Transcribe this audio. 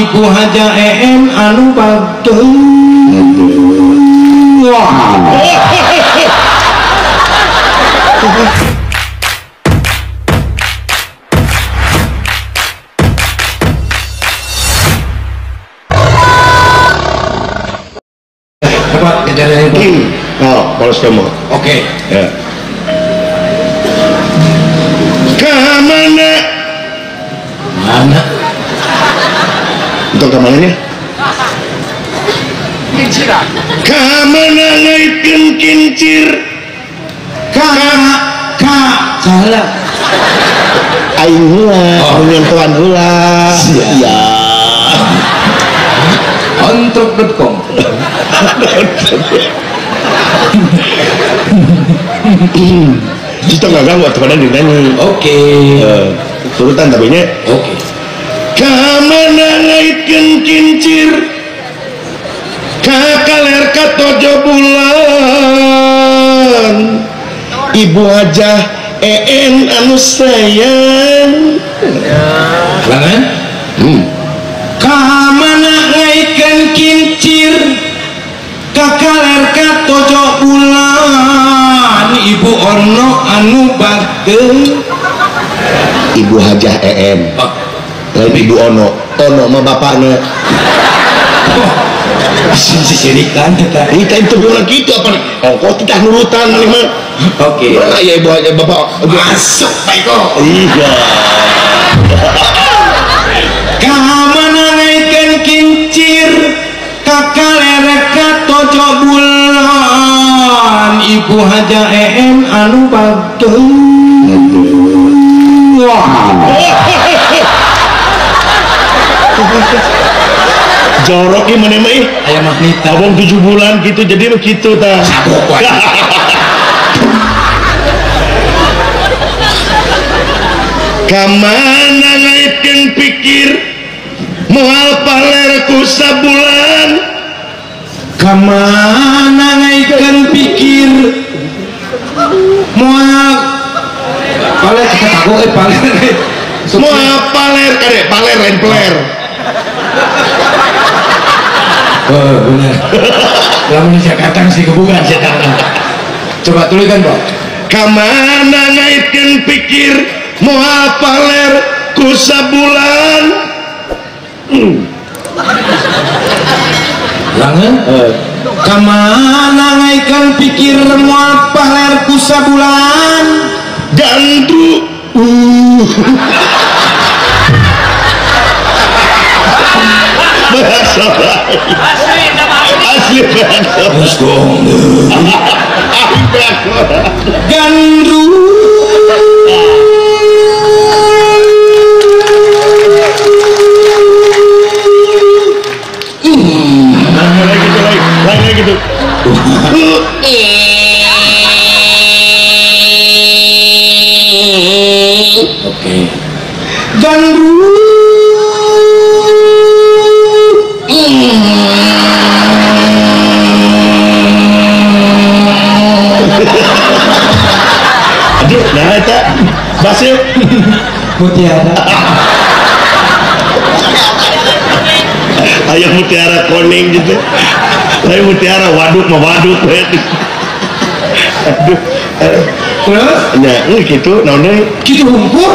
Ibu Haja EN anu bagdeu. Wah. Oh, balas kamu. Oke. Ya. Kamana? Mana? Untuk kamarnya? Kamana ngaitkeun kincir? Ka ka salah. Aing heula, nyentuhan heula. Iya. Ontruk.com. Kita nggak ganggu atau pada dinyanyi. Oke. Turutan tapi nya. Oke. Kamana ngaitkeun kincir? Ka kaler ka tojo bulan. Ibu Hajah EN anu sayang. Langan? Kamana ngaitkeun kincir? Ka kaler ka tojo bulan. Ibu Ono anu bagdeu. Ibu Hajah EN. Oh. Lain Ibu Ono. Ono mah bapakna. Oh. Sisirikan kita. Kita itu bilang gitu apa? Ongkos kita nurutan mah. Oke. Nah, ya Ibu Hajah bapak masuk Pak Eko. Iya. Kamana ngaitkeun kincir? Ka kaler ka tojo bulan. Ibu Haja EN anu bagdeu. Wah. Jorok ieu maneh mah ih. Aya magnita. Abang 7 bulan gitu jadi begitu tah. Sabok wae. Kamana ngaitkeun pikir moal paler ku sabulan. Kamana ngaitkeun pikir moal paler kita kagok paler. Moal paler kade paler lain peler. Oh benar. Lamun Jakarta sih kebukan Jakarta. Coba tuliskan, Pak. Kamana ngaitkeun pikir moal paler ku sabulan. Langan? Kamana ngaitkeun pikir moal paler ku sabulan. Gandru. Bahasa lain. Asli bahasa. Gandru. Lagi gitu. Oke. Gandru. Aduh, nah itu Basil mutiara. Ayam mutiara kuning gitu. Lain mutiara waduk mah waduk. Aduh. Terus? Ya, gitu naon deui? Kitu humpur.